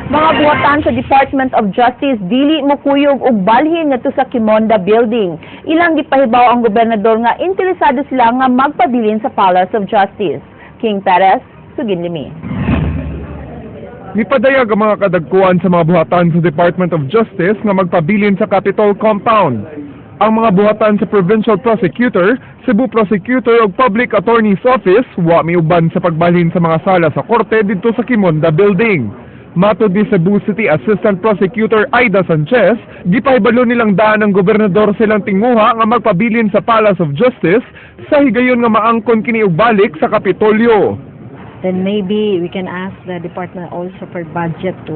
Mga buhatan sa Department of Justice dili mokuyog og balhin ngadto sa Qimonda Building. Ilang gipahibaw ang gobernador nga interesado sila nga magpabilin sa Palace of Justice. King Perez, sugin limi. Nipadayag ang mga kadagkuan sa mga buhatan sa Department of Justice nga magpabilin sa Capitol Compound. Ang mga buhatan sa Provincial Prosecutor, Cebu Prosecutor ug Public Attorney's Office wa miuban sa pagbalhin sa mga sala sa korte didto sa Qimonda Building. Matod ni Cebu City Assistant Prosecutor Aida Sanchez, gipahibalo nilang daan ng gobernador silang tinguha nga magpabilin sa Palace of Justice sa higayon nga maangkon kini og balik sa Kapitolyo. Then maybe we can ask the department also for budget to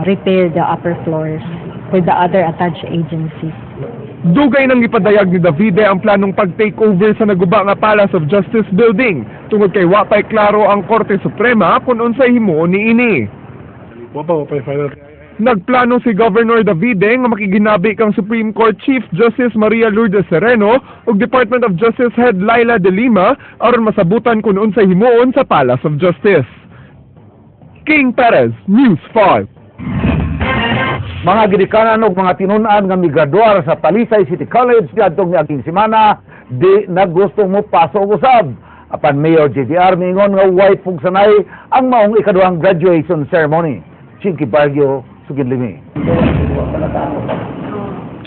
repair the upper floors for the other attached agencies. Dugay nang gipadayag ni Davide ang planong pag-takeover sa naguba nga Palace of Justice building tungod kay wa pay klaro ang Korte Suprema kung unsay himuon niini. Wa pa, wa pa final. Nagplano si Governor Davide nga makiginabi kang Supreme Court Chief Justice Maria Lourdes Sereno ug Department of Justice Head Leila de Lima aron masabutan kung unsay himuon sa Palace of Justice. King Perez, News 5. Mga ginikanan og mga tinun-an nga migraduar sa Talisay City College niadtong miaging semana di nagustong mo paso og usab. Apan Mayor JVR miingon nga way pugsanay ang maong ikaduhang graduation ceremony. Chinky Barrio, sugid limi.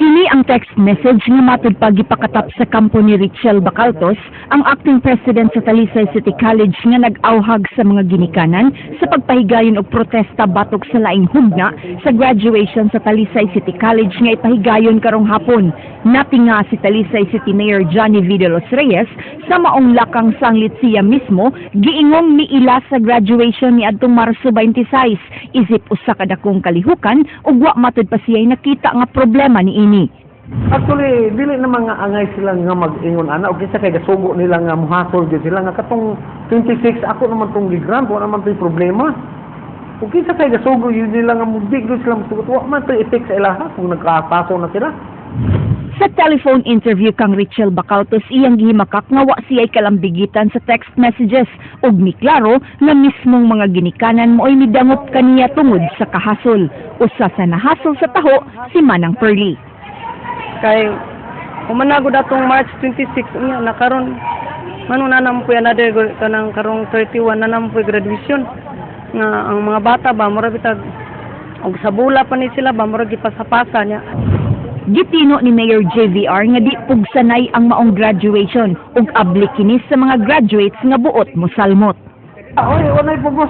Kini ang text message nga matud pa gipakatap sa kampo ni Richel Bacaltos, ang acting president sa Talisay City College nga nag-awhag sa mga ginikanan sa pagpahigayon og protesta batok sa laing hugna sa graduation sa Talisay City College nga ipahigayon karong hapon. Natinga si Talisay City Mayor Johnny V. de los Reyes sa maong lakang sanglit siya mismo giingong miila sa graduation ni adtong Marso 26 isip usa ka dakong kalihukan ug wa matud pa siya'y nakita nga problema niini. Actually, dili na mga angay sila nga mag-ingon ana o kinsa kay gasugo nila nga muhasol gyud sila nga katong 26 ako naman tong gigrant, wa naman to'y problema. O kinsa kay gasugo yun nila nga mubig gyud sila musugot, wa man to'y effect sa ilaha kung nagkapaso na sila. Sa telephone interview kang Richel Bacaltos, iyang gihimakak nga wa siya'y kalambigitan sa text messages ug miklaro nga mismong mga ginikanan mo'y midangop kaniya tungod sa kahasol. Usa sa nahasol sa taho si Manang Pearly. Kay humanagod atong March 26 unya na karon, mano na naman po another kanang karong 31 na naman po graduation nga ang mga bata ba mura bitag og sa bula pa ni sila ba, mura gipasapasa niya. Gitino ni Mayor JVR nga di pugsanay ang maong graduation ug abli kini sa mga graduates nga buot mosalmot. Oy, walay pugos.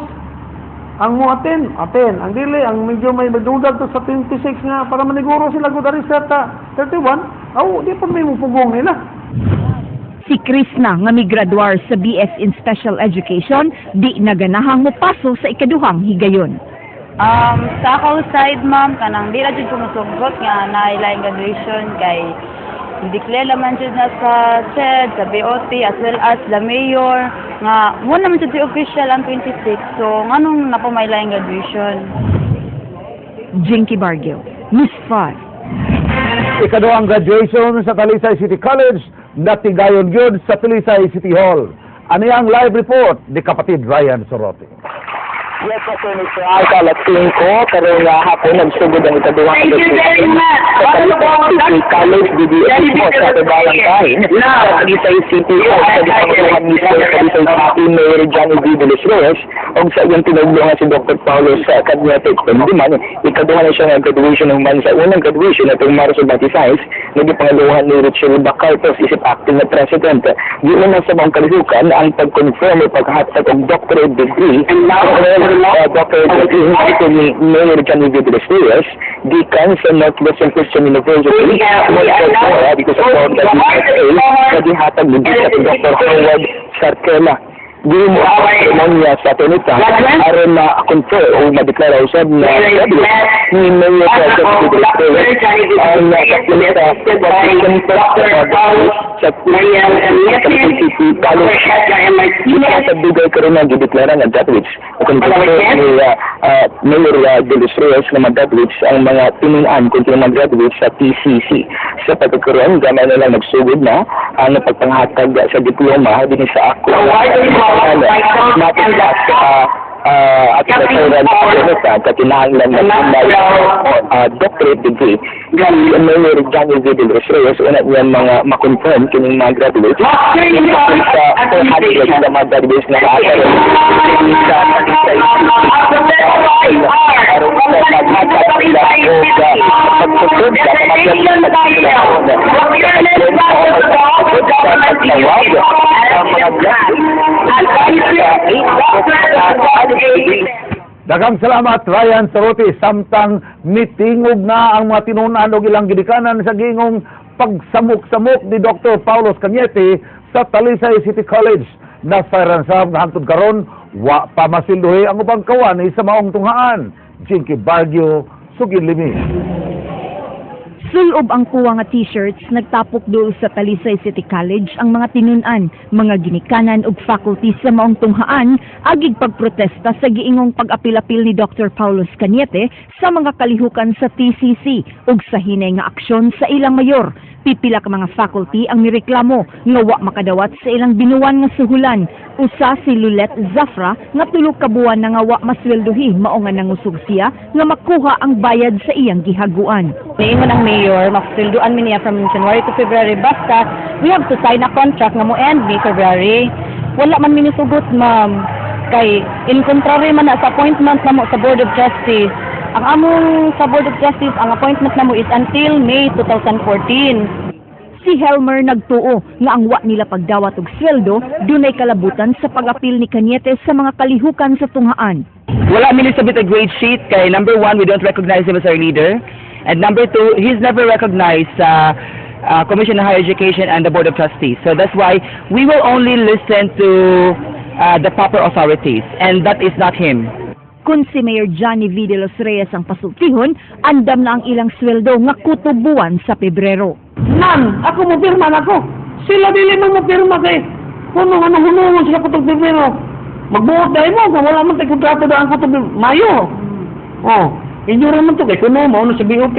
Ang mo attend, attend. Ang dili, ang medyo may magdudag to sa 26 nga para maniguro sila gud ari sa 31, aw, di pa may mupugong nila. Si Krishna nga migraduar sa BS in Special Education di naganahang mopaso sa ikaduhang higayon. Sa akong side, ma'am, kanang di na jud ko mosugot nga naay graduation kay declare naman jud na sa CHED, sa BOT, as well as the mayor, nga mo naman jud si official ang 26. So, nganong naa pa may laing graduation? Jinky Bargio, News 5. Ikaduhang graduation sa Talisay City College natigayon gyud sa Talisay City Hall. Ano ang live report ni kapatid Ryan Sorote? Yes, Attorney Frank, alas 5, karong hapon nagsugod ang ikaduhang graduation sa Talisay City College DDS po sa Valentine sa Talisay City Hall sa gipangulohan mismo sa Talisay City Mayor Johnny V. de los Reyes ug sa iyang tinuglo nga si Dr. Paulo sa Cañete. Kundiman, ikaduha na siya nga graduation human sa unang graduation atong Marso 26 nga gipanguluhan ni Richard Bacaltos isip acting na president. Giuna sa mga kalihukan ang pag-confirm o paghatag og doctorate degree, doctorate degree ito ni Mayor Johnny V. de los Reyes gikan sa Northwestern Christian University, Montreal, dito sa Florida, USA, nga gihatag ni Dr. Howard Sarkela. Gihimo ang seremonya sa Tenita aron na confer o madeklara usab na graduate ni Mayor Johnny V. de los Reyes ang sa Talisay City College. Gikan sa dugay karon nga gideklara nga graduates o confer ni Mayor de los Reyes nga mga graduates ang mga tinun-an kung mga graduates sa TCC. Sa pagkakaroon, gamay na lang nagsugod na ang pagpanghatag sa diploma dinhi sa ako matod sa At sa kakinahanglan na may doctorate degree. Si Mayor Johnny V. De Los Reyes, una niya mga ma-confirm kining mga graduates sa 400 na mga graduates na karon sa Talisay City aron sa paghatag nila o pagsusod sa sa pagtawag sa mga graduates. Daghang salamat, Ryan Sarote. Samtang mitingog na ang mga tinunan og ilang gidikanan sa giingong pagsamok-samok ni Dr. Paulos Cañete sa Talisay City College. Nasayran sab nga hangtod karon wa pa masilduhi ang ubang kawani sa maong tunghaan. Jinky Bargio, Sugid Limi. Sulob ang kuwa nga t-shirts, nagtapok duol sa Talisay City College ang mga tinun-an, mga ginikanan ug faculty sa maong tunghaan agig pagprotesta sa giingong pag-apil-apil ni Dr. Paulos Cañete sa mga kalihukan sa TCC ug sa hinay nga aksyon sa ilang mayor. Pipila ka mga faculty ang nireklamo nga wa makadawat sa ilang binuwan nga suhulan. Usa si Lulet Zafra nga 3 ka buwan na nga wa masweldohi, mao nga nangusog siya nga makuha ang bayad sa iyang gihaguan. Niingon ang mayor, masweldoan mi niya from January to February, basta we have to sign a contract nga mo end ni February. Wala man mi nisugot, ma'am. Kay in contrary man na sa appointment namo sa Board of Justice. Ang among sa Board of Justice, ang appointment namo is until May 2014. Si Helmer nagtuo nga ang wa nila pagdawat og sweldo dunay kalabutan sa pag-apil ni Cañete sa mga kalihukan sa tunghaan. Wala mi submit a grade sheet kay number 1, we don't recognize him as our leader, and number 2, he's never recognized sa Commission on Higher Education and the Board of Trustees. So that's why we will only listen to the proper authorities, and that is not him. Kung si Mayor Johnny V. De Los Reyes ang pasultihon, andam na ang ilang sweldo nga kutubuan sa Pebrero. Nan, ako mo pirma na ako. Sila dili mo mo pirma kay kuno nga nahunungon sila kutog Pebrero. Magbuot dahil mo kung wala man tay kontrato daan kutog Mayo. Oh, inyo ra man to kay kuno mo na sa BOT.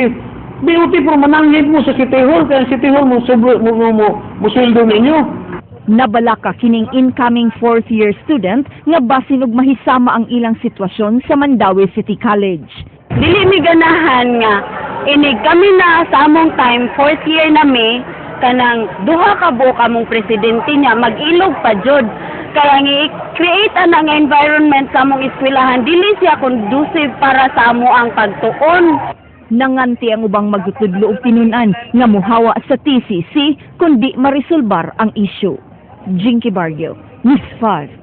BOT pero mananghid mo sa City Hall kay ang City Hall mo sobre mo sweldo ninyo. Nabalaka kining incoming fourth year student nga basin og mahisama ang ilang sitwasyon sa Mandaue City College. Dili mi ganahan nga inig kami na sa among time fourth year na mi kanang duha ka buok among presidente niya mag-ilog pa jud. Kaya i-create ana nga environment sa among eskwelahan dili siya conducive para sa amo ang pagtuon. Nanganti ang ubang magtutudlo og tinun-an nga muhawa sa TCC kundi marisolbar ang issue. Jinky Bargio, News 5.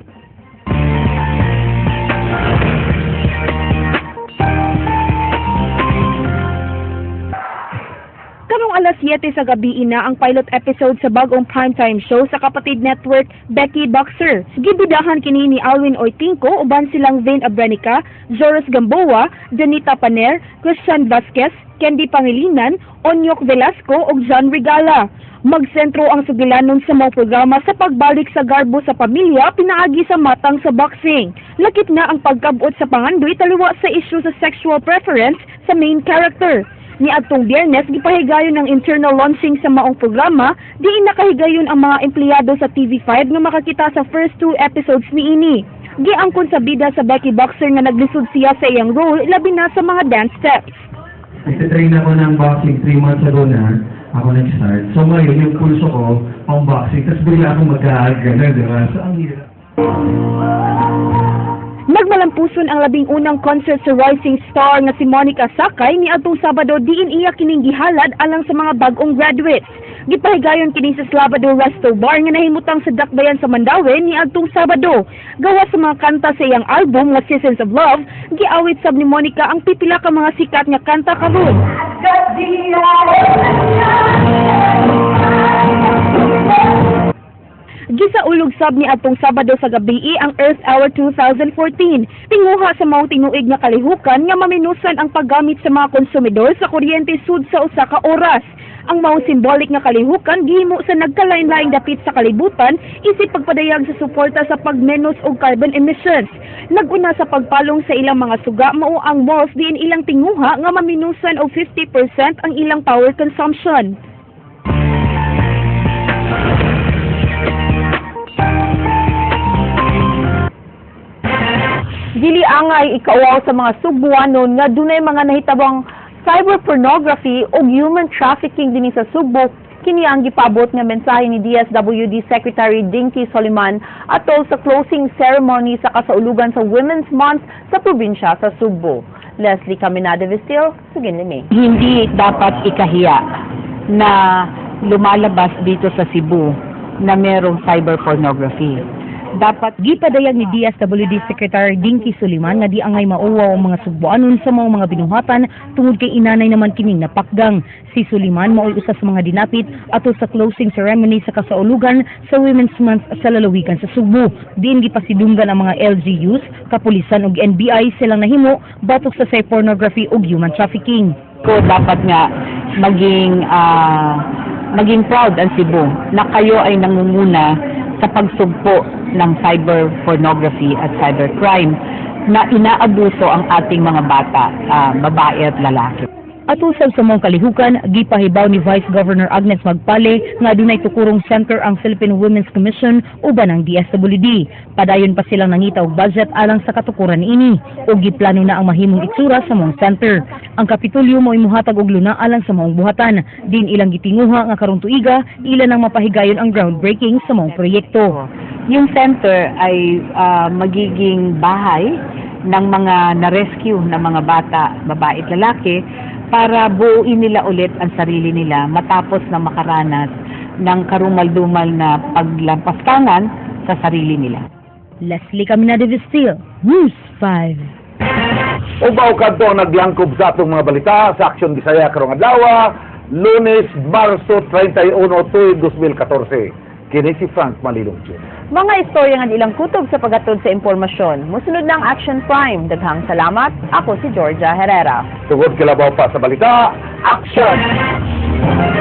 Karong alas 7 sa gabi ina ang pilot episode sa bagong primetime show sa Kapatid Network, Becky Boxer. Gibidahan kini ni Alwin Oitinco uban silang Vane Abrenica, Joros Gamboa, Janita Paner, Christian Vasquez, Candy Pangilinan, Onyok Velasco ug John Regala. Magsentro ang sugilanon sa mga programa sa pagbalik sa garbo sa pamilya pinaagi sa matang sa boxing. Lakip na ang pagkabot sa pangandoy taliwa sa issue sa sexual preference sa main character. Niadtong Biyernes, gipahigayon ang internal launching sa maong programa, diin nakahigayon ang mga empleyado sa TV5 nga makakita sa first 2 episodes niini. Giangkon sa bida sa Becky Boxer nga naglisod siya sa iyang role, labi na sa mga dance steps. Nagtitrain ako ng boxing 3 months ago na ako nag-start. So ngayon, yung pulso ko, pang boxing, tapos bigla akong mag-gano'n, di ba? So ang hirap. Nagmalampuson ang 11 concert sa rising star nga si Monica Sakay niadtong Sabado diin iya kining gihalad alang sa mga bag-ong graduates. Gipahigayon kini sa Slabado Resto Bar nga nahimutang sa Dakbayan sa Mandaue niadtong Sabado. Gawa sa mga kanta sa iyang album nga Seasons of Love, giawit sab ni Monica ang pipila ka mga sikat nga kanta karon. Gisaulog sab ni atong Sabado sa gabi ang Earth Hour 2014. Tinguha sa maong tinuig nga kalihukan nga maminusan ang paggamit sa mga konsumidor sa kuryente sud sa usa ka oras. Ang maong symbolic nga kalihukan gihimo sa nagkalain-laing dapit sa kalibutan isip pagpadayag sa suporta sa pagmenos og carbon emissions. Naguna sa pagpalong sa ilang mga suga mao ang malls diin ilang tinguha nga maminusan og 50% ang ilang power consumption. Dili angay ikauwaw sa mga Sugbuanon nga dunay mga nahitabang cyber pornography ug human trafficking dinhi sa Sugbo. Kini ang gipaabot nga mensahe ni DSWD Secretary Dinky Soliman atol sa closing ceremony sa kasaulugan sa Women's Month sa probinsya sa Sugbo. Leslie Caminada Vestil, Suginlimi. Hindi dapat ikahiya na lumalabas dito sa Cebu na merong cyber pornography. Dapat Gipadayag ni DSWD Secretary Dinky Soliman nga di angay mauwaw ang mga Sugbuanon sa maong mga binuhatan tungod kay inanay naman kining napakgang. Si Soliman mao'y usa sa mga dinapit atol sa closing ceremony sa kasaulugan sa Women's Month sa lalawigan sa Sugbo. Diin gipasidunggan ang mga LGUs, kapulisan ug NBI silang nahimo batok sa cyber pornography ug human trafficking. Ko dapat nga maging proud ang Cebu na kayo ay nangunguna sa pagsugpo ng cyber pornography at cybercrime na inaabuso ang ating mga bata, babae at lalaki. Atol sab sa maong kalihukan, gipahibaw ni Vice Governor Agnes Magpale nga adunay tukurong center ang Philippine Women's Commission uban ang DSWD. Padayon pa silang nangita og budget alang sa katukuran ini ug giplano na ang mahimong itsura sa maong center. Ang Kapitolyo mo'y muhatag og luna alang sa maong buhatan. Din ilang gitinguha nga karong tuiga, ila nang mapahigayon ang groundbreaking sa maong proyekto. Yung center ay magiging bahay ng mga na-rescue na mga bata, babae at lalaki, para buuin nila ulit ang sarili nila matapos na makaranas ng karumal-dumal na paglampastangan sa sarili nila. Leslie Caminada Vestil, News 5. Ubaw kadto ang naglangkob sa atong mga balita sa Aksyon Bisaya karong adlaw, Lunes, Marso 31, tuig 2014. Kini si Frank Malilong Jr. Mga istorya nga ilang kutob sa paghatod sa impormasyon. Musunod ng Action Prime. Daghang salamat. Ako si Georgia Herrera. Tugod kilabaw pa sa balita, Action!